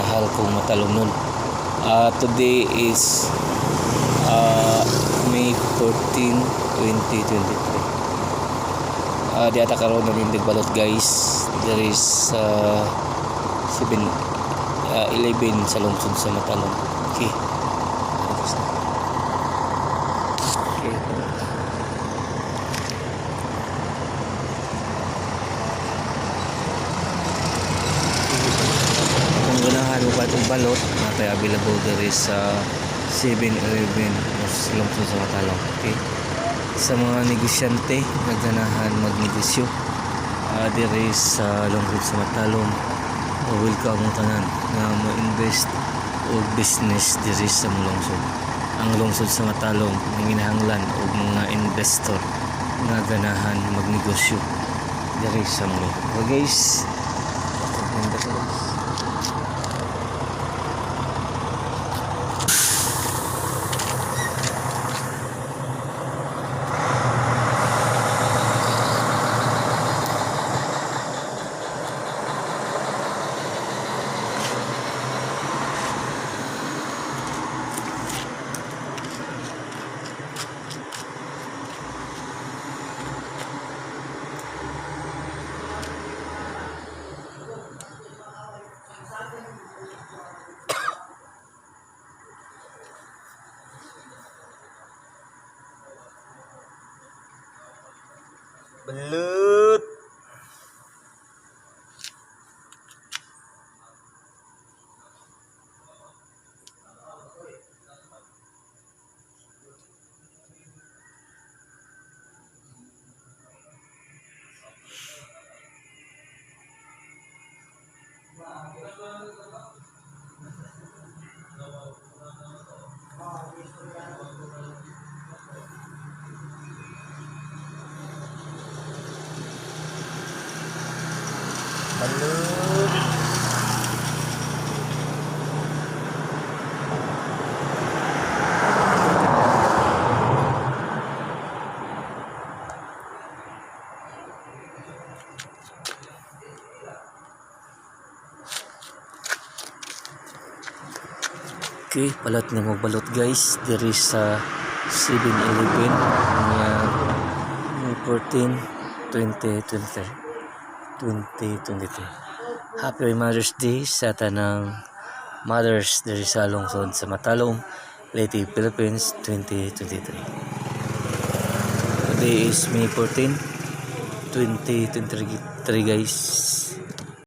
Minahal kong Matalomnon. Today is May 14, 2023. Di ata karon nanindig balot, guys. There is 7 11 sa lungsod sa Matalom. Okay. Tapos na. Okay. Kung ganahan mo pa itong balot, natay available there is sa 7-Eleven o sa lungsod sa Matalom. Okay. Sa mga negosyante nga ganahan magnegosyo, there is sa lungsod sa Matalom, welcome mo tanan nga mo invest og business diri sa among lungsod. Ang lungsod sa Matalom nanginahanglan og mga investor nga ganahan magnegosyo diri sa among lungsod. Okay guys. Nindot na, guys. Balut! Balut! Okay, palit na magbalot, guys. Diri sa 7-Eleven nga May 14, 2023. 2023. Happy Mother's Day sa tanang mothers diri sa lungsod sa Matalom, Leyte, Philippines 2023. Today is May 14, 2023, guys.